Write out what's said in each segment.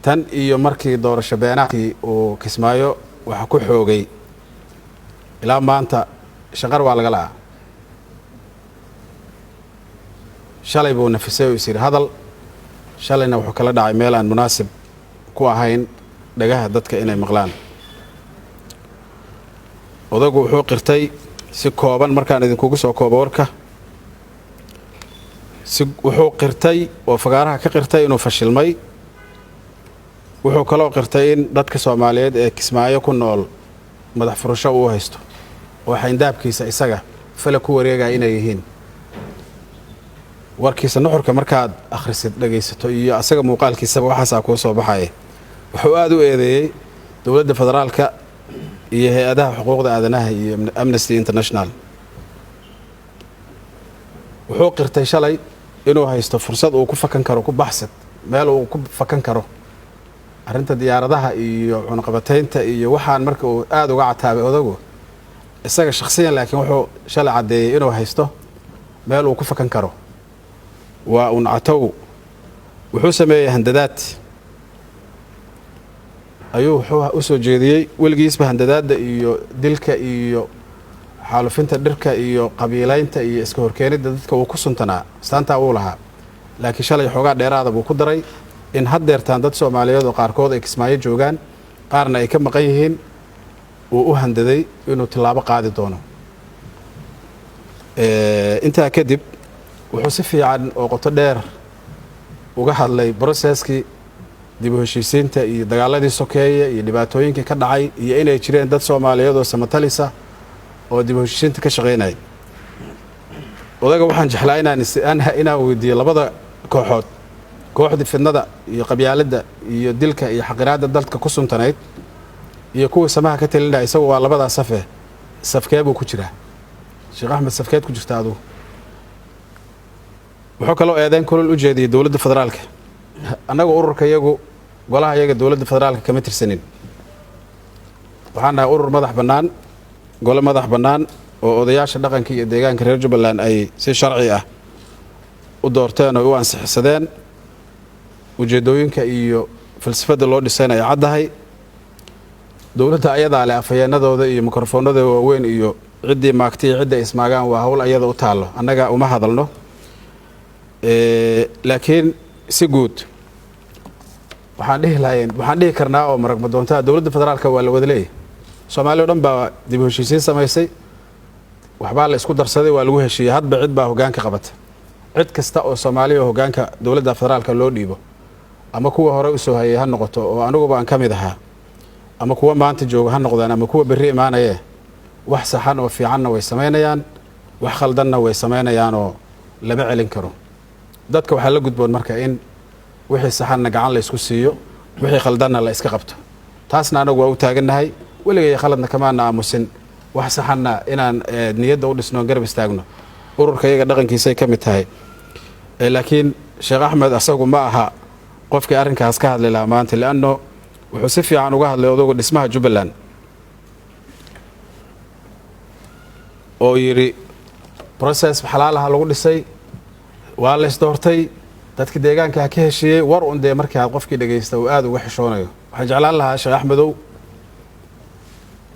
Tan iyo markii doorasho beenaadkii uu Kismaayo waxa ku xoogay ilaa maanta shaqar waa laga la'aa. Shalay buu nafisay oo is yidhi hadal, shalayna wuxuu kala dhacay meel aan munaasib ku ahayn dhagaha dadka inay maqlaan. Odagu wuxuu qirtay si kooban, markaan idinkugu soo koobo warka, si wuxuu qirtay oo fagaaraha ka qirtay inuu fashilmay. Wuxuu kaloo qirtay in dadka Soomaaliyeed ee Kismaayo ku nool madax furasho uu haysto oo xayndaabkiisa isaga fala ku wareegaya inay yihiin. Warkiisa nuxurka markaad akhrisid, dhegaysato iyo asaga muuqaalkiisaba waxaasaa kuu soo baxaya. Wuxuu aada u eedeeyey dowladda federaalka iyo hay-adaha xuquuqda aadanaha iyo Amnesty International. Wuxuu qirtay shalay inuu haysto fursad uu ku fakan karo, ku baxsad meel uu ku fakan karo arrinta diyaaradaha iyo cunaqabataynta iyo waxaan marka uu aada uga cataabay odagu isaga shakhsiyan, laakiin wuxuu shalay caddeeyey inuu haysto meel uu ku fakan karo. Waa un catow. Wuxuu sameeyey handadaad ayuu wuxuu u soo jeediyey. Weligiisba handadaadda iyo dilka iyo xaalufinta dhirka iyo qabiilaynta iyo iska horkeenidda dadka uu ku suntanaa, astaantaa uu lahaa, laakiin shalay xoogaa dheeraada buu ku daray in haddeertaan dad Soomaaliyeed oo qaarkood ay Kismaayo joogaan, qaarna ay ka maqan yihiin, uu u handaday inuu tillaabo qaadi doono. Intaa kadib wuxuu si fiican oo qoto dheer uga hadlay processkii dib u heshiisiinta iyo dagaaladii sokeeye iyo dhibaatooyinkii ka dhacay iyo inay jireen dad Soomaaliyeed oo samatalisa oo dib u heshiisiinta ka shaqaynaya. Odaga waxaan jeclaa inaan weydiiyo labada kooxood, kooxdii fidnada iyo qabyaaladda iyo dilka iyo xaqiraadda dalka ku suntanayd iyo kuwii samaha ka talinaya, isagu waa labadaa safe, safkee buu ku jiraa? Sheekh Axmed, safkeed ku jirta adugu? Wuxuu kaloo eedeyn kulul u jeediyey dowladda federaalka. Annagu ururka iyagu, golaha iyaga, dowladda federaalka kama tirsanin. Waxaan nahay urur madax bannaan, gole madax bannaan oo odayaasha dhaqanka iyo deegaanka reer Jubbaland ay si sharci ah u doorteen oo u ansixisadeen. Ujeeddooyinka iyo falsafadda loo dhisayna ay caddahay. Dowladda ayadaa leh afhayeenadooda iyo mikrofoonada waaweyn, iyo ciddii maagtay iyo cidda ismaagaan waa hawl ayada u taallo, annaga uma hadalno. Laakiin si guud waxaan dhihi lahayn, waxaan dhihi karnaa oo marag madoontaa, dowladda federaalka waa la wada leeyahy. Soomaaliya o dhan baa dib u heshiisiin samaysay, waxbaa la isku darsaday, waa lagu heshiiyey. Hadba cid baa hoggaanka qabata. Cid kasta oo Soomaaliya oo hoggaanka dowladda federaalka loo dhiibo, ama kuwa hore usoo hayay ha noqoto oo aniguba aan ka mid ahaa, ama kuwa maanta jooga ha noqdaan, ama kuwa berri imaanaye, wax saxan oo fiicanna way samaynayaan, wax khaldanna way samaynayaanoo lama celin karo. Dadka waxaa la gudboon marka in wixii saxanna gacan la isku siiyo, wixii khaldanna la iska qabto. Taasna anagu waa u taagannahay. Weligay khaladna kamaana aamusin, wax saxanna inaan niyadda u dhisno, garab istaagno, ururka iyaga dhaqankiisay ka mid tahay. Laakiin Sheekh Axmed asagu ma aha qofkii arrinkaas ka hadli lahaa maanta, lianno wuxuu si fiican uga hadlay odagu dhismaha Jubbaland oo yidhi process xalaalaha lagu dhisay, waa la isdoortay, dadka deegaanka ha ka heshiiyey. War un dee markii aad qofkii dhegaysta uu aada uga xishoonayo. Waxaan jeclaan lahaa, Sheekh Axmedow,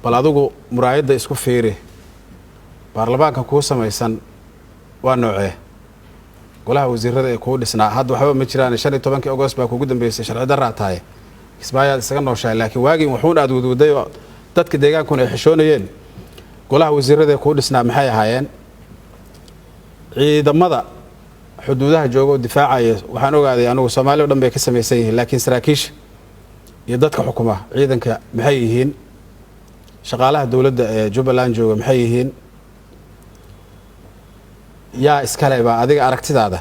bal adigu muraayadda isku fiiri. Baarlamaanka kuu samaysan waa noocee? Golaha wasiirada ee kuu dhisnaa hadda waxba ma jiraan. 15-kii Agost baa kugu dambeysay, sharci daraa tahay, Kismaayaad isaga nooshahay. Laakiin waagii wuxuun aad wadwaday oo dadka deegaankuna ay xishoonayeen, golaha wasiirada ee kuu dhisnaa maxay ahaayeen? Ciidamada xuduudaha jooga oo difaacaya, waxaan ogaaday anigu Soomaaliya o dhan bay ka samaysan yihiin, laakiin saraakiisha iyo dadka xukuma ciidanka maxay yihiin? Shaqaalaha dowladda ee Jubbaland jooga maxay yihiin? Yaa iskale baa adiga aragtidaada?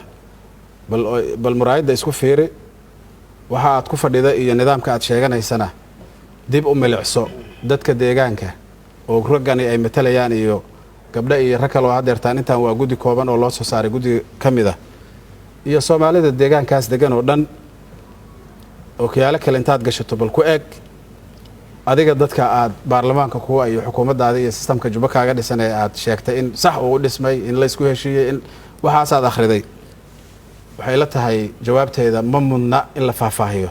Bal muraayadda isku fiiri. Waxa aad ku fadhida iyo nidaamka aad sheeganaysana dib u milicso. Dadka deegaanka oo raggani ay matalayaan iyo gabdho iyo rag kaloo hadeertaan intaan waa guddi kooban oo loo soo saaray, guddi ka mid ah, iyo Soomaalida deegaankaas degan oo dhan, ookiyaalo kale intaad gashato bal ku eeg adiga dadka aad baarlamaanka kuwa iyo xukuumaddaada iyo sistamka Jubba kaaga dhisan ee aad sheegtay in sax uu u dhismay, in laysku heshiiyey, in waxaasaad akhriday. Waxay la tahay jawaabteeda ma mudna in la faahfaahiyo.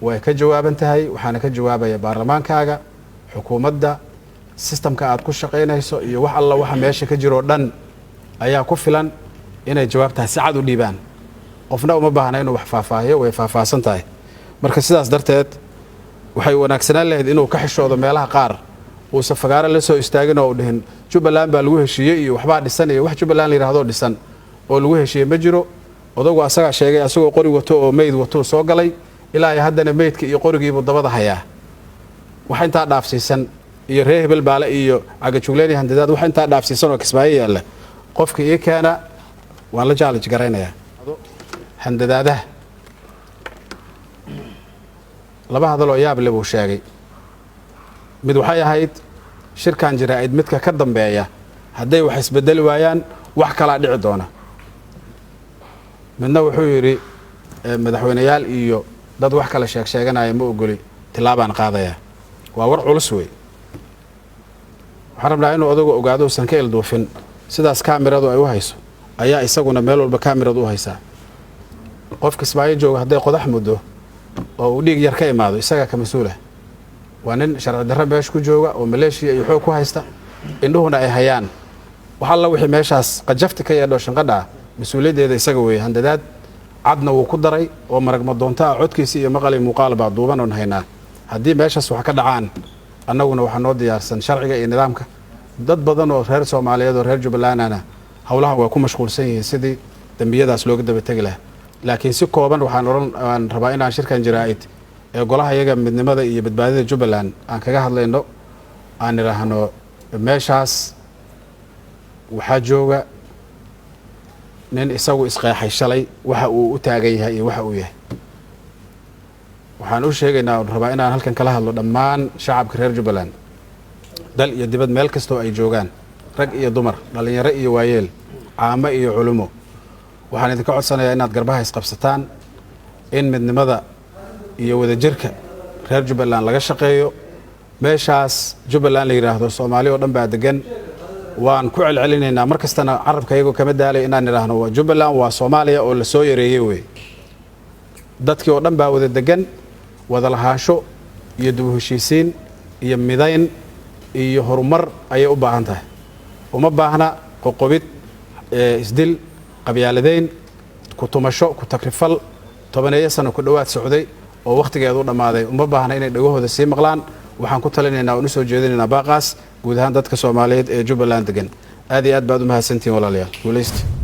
Way ka jawaaban tahay, waxaana ka jawaabaya baarlamaankaaga, xukuumadda, systemka aad ku shaqaynayso iyo wax alla waxa meesha ka jiroo dhan ayaa ku filan inay jawaabtahay si cad u dhiibaan. Qofna uma baahna inuu wax faahfaahiyo, way faahfaahsan tahay. Marka sidaas darteed waxay wanaagsanaan lahayd inuu ka xishoodo meelaha qaar, uusan fagaaro la soo istaagin oo u dhihin Jubbaland baa lagu heshiiyey iyo waxbaa dhisan iyo wax Jubbaland la yidhahdo dhisan oo lagu heshiiyey ma jiro. Odagu asagaa sheegay, asagoo qori wato oo meyd watuu soo galay, ilaa iyo haddana meydka iyo qorigiibuu dabada hayaa. Wax intaa dhaafsiisan iyo reer hebel baale iyo cagajugleen iyo handadaad, wax intaa dhaafsiisan oo Kismaayo yaalla qofka ii keena waan la challenge garaynayaa. Handadaadaha laba hadal oo yaab le buu sheegay. Mid waxay ahayd shirkan jaraa'id midka ka dambeeya hadday wax isbedeli waayaan wax kalaa dhici doona. Midna wuxuu yidhi madaxweyneyaal iyo dad wax kale sheeg sheeganaya ma ogoli, tilaabaan qaadayaa. Waa war culus wey. Waxaan rabnaa inuu odagu ogaado usan ka ilduufin. Sidaas kaamiradu ay u hayso ayaa isaguna meel walba kaamiradu u haysaa. Qof Kismaayo jooga hadday qodax muddo oo uu dhiig yar ka imaado, isagaa ka mas-uula. Waa nin sharci darro meesha ku jooga oo maleeshiya iyo xoog ku haysta, indhuhuna ay hayaan. Wax alla wixii meeshaas qajafti ka yeedho shanqadha ah mas-uuliyaddeeda isaga weeye. Handadaad cadna wuu ku daray oo maragma doonto ah, codkiisa iyo maqali muuqaal baa duuban oon haynaa. Haddii meeshaas wax ka dhacaan, annaguna waxaa noo diyaarsan sharciga iyo nidaamka. Dad badan oo reer Soomaaliyeed oo reer Jubbalandana howlahan waa ku mashquulsan yihiin sidii dembiyadaas looga daba tegi lahaa. Laakiin si kooban waxaan oran aan rabaa inaan shirkan jaraa'id ee golaha iyaga midnimada iyo badbaadada Jubbaland aan kaga hadlayno aan idhaahno meeshaas waxaa jooga nin isagu isqeexay shalay waxa uu u taagan yahay iyo waxa uu yahay. Waxaan u sheegaynaa oon rabaa inaan halkan kala hadlo dhammaan shacabka reer Jubbaland, dal iyo dibad, meel kastoo ay joogaan, rag iyo dumar, dhallinyaro iyo waayeel, caamo iyo culumo. Waxaan idinka codsanayaa inaad garbaha isqabsataan, in midnimada iyo wadajirka reer Jubbaland laga shaqeeyo. Meeshaas Jubbaland la yidhaahdo Soomaali oo dhan baa degan. Waan ku celcelinaynaa mar kastana, carabka iyagoo kama daalay inaan idhaahno waa Jubbaland, waa Soomaaliya oo lasoo yareeyey wey. Dadkii oo dhan baa wada degan. Wada lahaansho iyo dib u heshiisiin iyo midayn iyo horumar ayay u baahan tahay. Uma baahna qoqobid, isdil, qabyaaladeyn, ku tumasho, ku takrifal 10-eeyo sano ku dhowaad socday oo wakhtigeedu dhammaaday. Uma baahna inay dhagahooda sii maqlaan. Waxaan ku talinaynaa oon usoo jeedinaynaa baaqaas guud ahaan dadka Soomaaliyeed ee Jubbaland degan. Aad iyo aad baad u mahadsantihiin, walaalayaal. Guulaysta.